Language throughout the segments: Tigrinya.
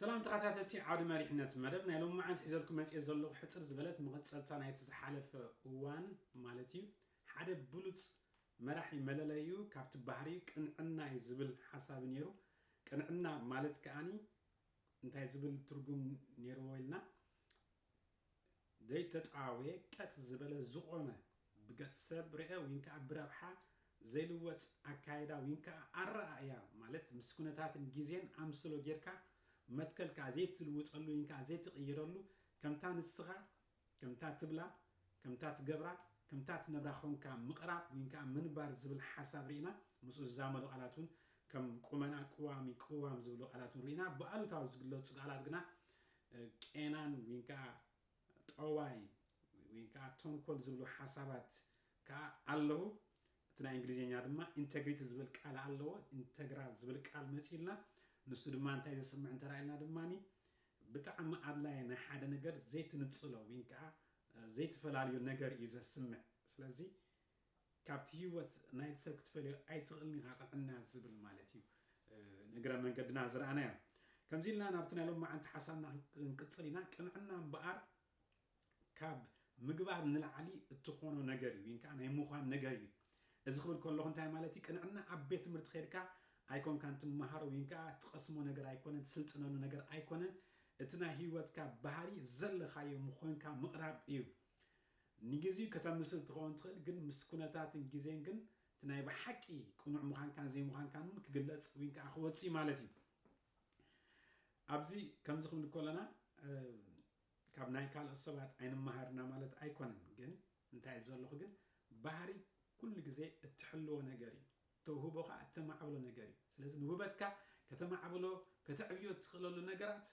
ሰላም ተኸታተልቲ ዓውዲ መሪሕነት መደብ ናይ ሎሚ መዓልቲ ሒዘልኩም መፅእ ዘለኹ ሕፅር ዝበለት መቐፀልታ ናይቲ ዝሓለፈ እዋን ማለት እዩ። ሓደ ብሉፅ መራሒ መለለይኡ ካብቲ ባህሪ ቅንዕና እዩ ዝብል ሓሳብ ነይሩ። ቅንዕና ማለት ከዓኒ እንታይ ዝብል ትርጉም ነይርዎ ኢልና ዘይተፃወየ ቀጥ ዝበለ ዝቆመ ብገፅ ሰብ ርአ ወይን ከዓ ብረብሓ ዘይልወጥ ኣካይዳ ወይን ከዓ ኣረኣእያ ማለት ምስ ኩነታትን ግዜን ኣምስሎ ጌርካ መትከልካ ዘይትልውጠሉ ወይን ከዓ ዘይትቕይረሉ ከምታ ንስኻ ከምታ ትብላ ከምታ ትገብራ ከምታ ትነብራ ኾንካ ምቕራብ ወይን ከዓ ምንባር ዝብል ሓሳብ ርኢና ምስኡ ዝዛመዱ ቃላት እውን ከም ቁመና ቅዋሚ ቅዋም ዝብሉ ቃላት እውን ርኢና ብኣሉታዊ ዝግለፁ ቃላት ግና ቄናን ወይን ከዓ ጠዋይ ወይ ከዓ ተንኮል ዝብሉ ሓሳባት ከዓ ኣለዉ። እቲ ናይ እንግሊዝኛ ድማ ኢንተግሪቲ ዝብል ቃል ኣለዎ። ኢንተግራል ዝብል ቃል መፂኡልና ንሱ ድማ እንታይ ዘስምዕ እንተረኢልና ድማ ብጣዕሚ ኣድላይ ናይ ሓደ ነገር ዘይትንፅሎ ወይ ከዓ ዘይትፈላልዮ ነገር እዩ ዘስምዕ። ስለዚ ካብቲ ህይወት ናይቲ ሰብ ክትፈልዮ ኣይትኽእልን ኢኻ ቅንዕና ዝብል ማለት እዩ። እግረ መንገድና ዝረኣናዮ ከምዚ ኢልና ናብቲ ናይ ሎማዓንቲ ሓሳብና ክንቅፅል ኢና። ቅንዕና እምበኣር ካብ ምግባር ንላዕሊ እትኾኖ ነገር እዩ ወይን ከዓ ናይ ምዃን ነገር እዩ። እዚ ክብል ከለኹ እንታይ ማለት እዩ? ቅንዕና ኣብ ቤት ትምህርቲ ከድካ ኣይኮንካን ትመሃሮ ወይን ከዓ ትቐስሞ ነገር ኣይኮነን ትስልጥነሉ ነገር ኣይኮነን። እቲ ናይ ህይወትካ ባህሪ ዘለኻዮ ምኾንካ ምቕራብ እዩ። ንግዜኡ ከተምስል ትኸውን ትኽእል ግን ምስ ኩነታትን ግዜን ግን እቲ ናይ ብሓቂ ቅኑዕ ምዃንካን ዘይምዃንካን እውን ክግለፅ ወይን ከዓ ክወፅእ ማለት እዩ። ኣብዚ ከምዚ ክንብል ከለና ካብ ናይ ካልኦት ሰባት ኣይንመሃርና ማለት ኣይኮነን። ግን እንታይ እዩ ዘለኹ ግን ባህሪ ኩሉ ግዜ እትሕልዎ ነገር እዩ። ተውህቦ ከዓ እተማዕብሎ ነገር እዩ። ስለዚ ንውበትካ ከተማዕብሎ ከተዕብዮ እትኽእለሉ ነገራት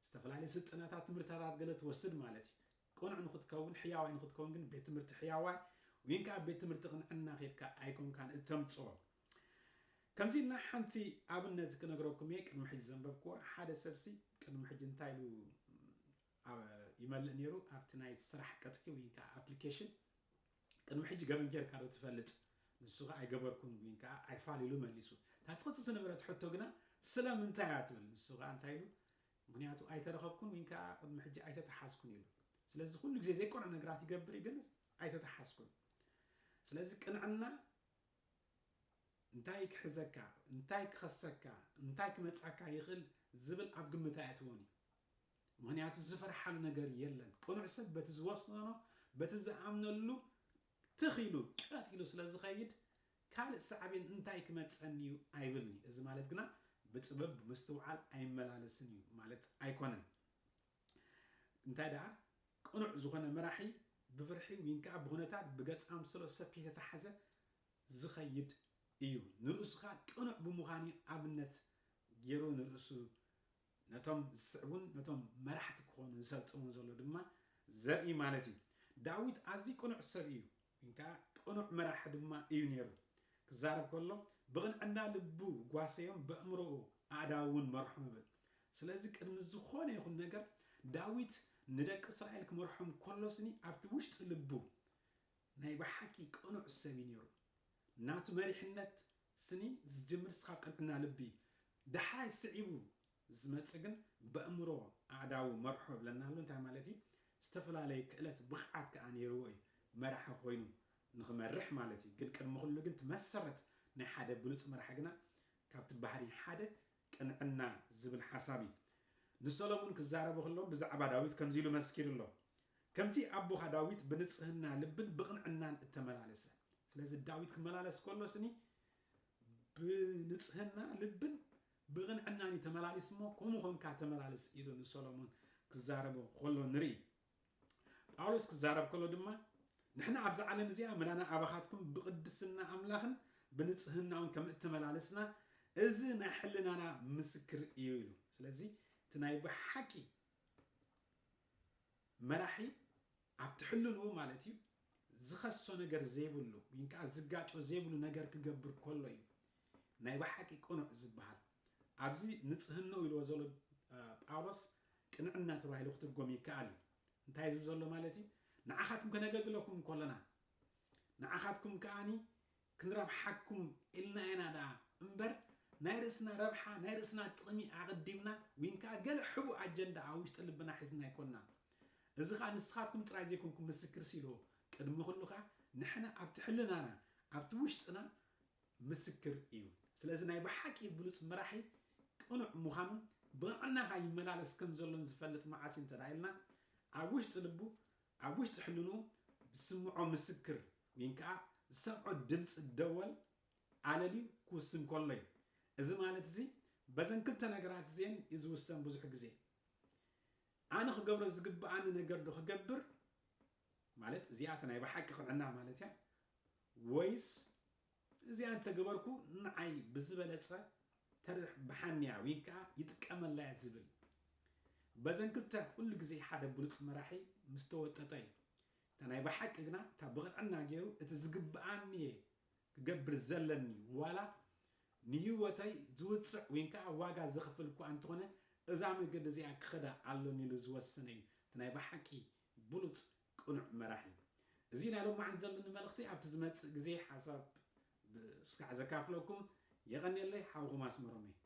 ዝተፈላለዩ ስልጠናታት ትምህርታታት ገለ ትወስድ ማለት እዩ። ቅኑዕ ንክትከውን ሕያዋይ ንክትከውን ግን ቤት ትምህርቲ ሕያዋይ ወይን ከዓ ቤት ትምህርቲ ቅንዕና ከድካ ኣይኮንካን እተምፅኦ። ከምዚ ኢልና ሓንቲ ኣብነት ክነግረኩም እየ። ቅድሚ ሕጂ ዘንበብክዎ ሓደ ሰብሲ ቅድሚ ሕጂ እንታይ ኢሉ ይመልእ ነይሩ ኣብቲ ናይ ስራሕ ቅጥሪ ወይ ከዓ ኣፕሊኬሽን ቅድሚ ሕጂ ገበን ጌርካ ዶ ትፈልጥ? ንሱ ከዓ ኣይገበርኩን ወይ ከዓ ኣይፋል ኢሉ መሊሱ። እታ ትቕፅል ዝነበረት ሕቶ ግና ስለምንታይ እያ ትብል። ንሱ ከዓ እንታይ ኢሉ? ምክንያቱ ኣይተረኸብኩን ወይ ከዓ ቅድሚ ሕጂ ኣይተተሓዝኩን ኢሉ። ስለዚ ኩሉ ግዜ ዘይቀኑዕ ነገራት ይገብር እዩ ግን ኣይተተሓዝኩን። ስለዚ ቅንዕና እንታይ ክሕዘካ እንታይ ክኸሰካ እንታይ ክመፃካ ይኽእል ዝብል ኣብ ግምት ኣየእትዎን እዩ። ምክንያቱ ዝፈርሓሉ ነገር የለን። ቅኑዕ ሰብ በቲ ዝወሰኖ በቲ ዝኣምነሉ ትኽ ኢሉ ቀጥ ኢሉ ስለ ዝኸይድ ካልእ ሳዕቤን እንታይ ክመፀኒ እዩ ኣይብልኒ። እዚ ማለት ግና ብጥበብ ብምስትውዓል ኣይመላለስን እዩ ማለት ኣይኮነን። እንታይ ደኣ ቅኑዕ ዝኾነ መራሒ ብፍርሒ ወይን ከዓ ብኹነታት ብገፅ ኣምስሎ ሰብ ከይተተሓዘ ዝኸይድ እዩ። ንርእሱ ከዓ ቅኑዕ ብምዃኑ ኣብነት ገይሩ ንርእሱ ነቶም ዝስዕቡን ነቶም መራሕቲ ክኾኑ ዝሰልጥኑ ዘሎ ድማ ዘርኢ ማለት እዩ። ዳዊት ኣዝዩ ቅኑዕ ሰብ እዩ፣ ወይን ከዓ ቅኑዕ መራሒ ድማ እዩ ነይሩ። ክዛረብ ከሎ ብቕንዕና ልቡ ጓሰዮም በእምሮኡ ኣእዳው እውን መርሖም ይብል። ስለዚ ቅድሚ ዝኾነ ይኹን ነገር ዳዊት ንደቂ እስራኤል ክመርሖም ከሎ ስኒ ኣብቲ ውሽጢ ልቡ ናይ ብሓቂ ቅኑዕ ሰብ እዩ ነይሩ። ናቱ መሪሕነት ስኒ ዝጅምር ስኻብ ቅንዕና ልቢ ደሓይ ስዒቡ ዝመጽእ ግን በእምሮ ኣዕዳዊ መርሖ ይብለና ኣሎ። እንታይ ማለት እዩ? ዝተፈላለየ ክእለት ብቕዓት ከዓ ነይርዎ እዩ መራሒ ኮይኑ ንኽመርሕ ማለት እዩ። ግን ቅድሚ ኩሉ ግን እቲ መሰረት ናይ ሓደ ብሉፅ መራሒ ግና ካብቲ ባህሪ ሓደ ቅንዕና ዝብል ሓሳብ እዩ። ንሰሎሙን ክዛረቡ ከለዉ ብዛዕባ ዳዊት ከምዚ ኢሉ መስኪሩ ኣሎ፣ ከምቲ ኣቦኻ ዳዊት ብንጽህና ልብን ብቕንዕናን እተመላለሰ። ስለዚ ዳዊት ክመላለስ ከሎ ስኒ ብንጽህና ልብን ብቕንዕናን እዩ ተመላሊስ እሞ ከምኡ ኾንካ ተመላለስ ኢሉ ንሰሎሙን ክዛረቦ ከሎ ንርኢ። ጳውሎስ ክዛረብ ከሎ ድማ ንሕና ኣብዛ ዓለም እዚኣ ምናና ኣባኻትኩም ብቕድስና ኣምላኽን ብንጽህናውን ከም እተመላለስና እዚ ናይ ሕልናና ምስክር እዩ ኢሉ። ስለዚ እቲ ናይ ብሓቂ መራሒ ኣብቲ ሕልንኡ ማለት እዩ ዝኸሶ ነገር ዘይብሉ ወይ ከዓ ዝጋጮ ዘይብሉ ነገር ክገብር ከሎ እዩ ናይ ብሓቂ ቅኑዕ ዝበሃል። ኣብዚ ንጽህንኡ ኢልዎ ዘሎ ጳውሎስ ቅንዕና ተባሂሉ ክትርጎም ይከኣል እዩ። እንታይ ዝብል ዘሎ ማለት እዩ? ንዓኻትኩም ከነገልግለኩም እንከለና ንዓኻትኩም ከዓኒ ክንረብሓኩም ኢልና ኢና ደኣ እምበር ናይ ርእስና ረብሓ፣ ናይ ርእስና ጥቕሚ ኣቐዲምና፣ ወይን ከዓ ገለ ሕቡእ ኣጀንዳ ኣብ ውሽጢ ልብና ሒዝና ኣይኮንና። እዚ ከዓ ንስኻትኩም ጥራይ ዘይኮንኩም ምስክር ሲልዎ፣ ቅድሚ ኩሉ ከዓ ንሕና ኣብቲ ሕልናና፣ ኣብቲ ውሽጥና ምስክር እዩ። ስለዚ ናይ ብሓቂ ብሉጽ መራሒ ቅኑዕ ምዃኑ ብቕንዕና ከዓ ይመላለስ ከም ዘሎን ዝፈልጥ መዓስ እዩ እንተ ደኣ ኢልና፣ ኣብ ውሽጢ ልቡ፣ ኣብ ውሽጢ ሕልንኡ ዝስምዖ ምስክር ወይን ከዓ ዝሰምዖ ድምፂ ደወል ኣለልዩ ክውስን ከሎ እዩ። እዚ ማለት እዚ በዘን ክልተ ነገራት እዚአን እዩ ዝውሰን ብዙሕ ግዜ። ኣነ ክገብሮ ዝግብኣኒ ነገር ዶ ክገብር፣ ማለት እዚኣተ ናይ ብሓቂ ቅንዕና ማለት እያ፣ ወይስ እዚኣ እንተገበርኩ ንዓይ ብዝበለጸ ተርብሓኒ እያ ወይ ከዓ ይጥቀመላ እያ ዝብል። በዘን ክልተ ኩሉ ግዜ ሓደ ብሉጽ መራሒ ምስ ተወጠጠ እዩ። እታ ናይ ብሓቂ ግና እታ ብቕንዕና ገይሩ እቲ ዝግብኣኒ እየ ክገብር ዘለኒ፣ ዋላ ንህይወተይ ዝውፅዕ ወይ ከዓ ዋጋ ዘኽፍል እኳ እንተኾነ እዛ መገዲ እዚኣ ክኸዳ ኣሎኒ ኢሉ ዝወሰነ እዩ እቲ ናይ ብሓቂ ብሉፅ ቅኑዕ መራሒ። እዚ ናይ ሎማዓንቲ ዘለኒ መልእኽቲ ኣብቲ ዝመፅእ ግዜ ሓሳብ ስካዕ ዘካፍለኩም። የቐንየለይ፣ ሓውኹም ኣስመሮም እየ።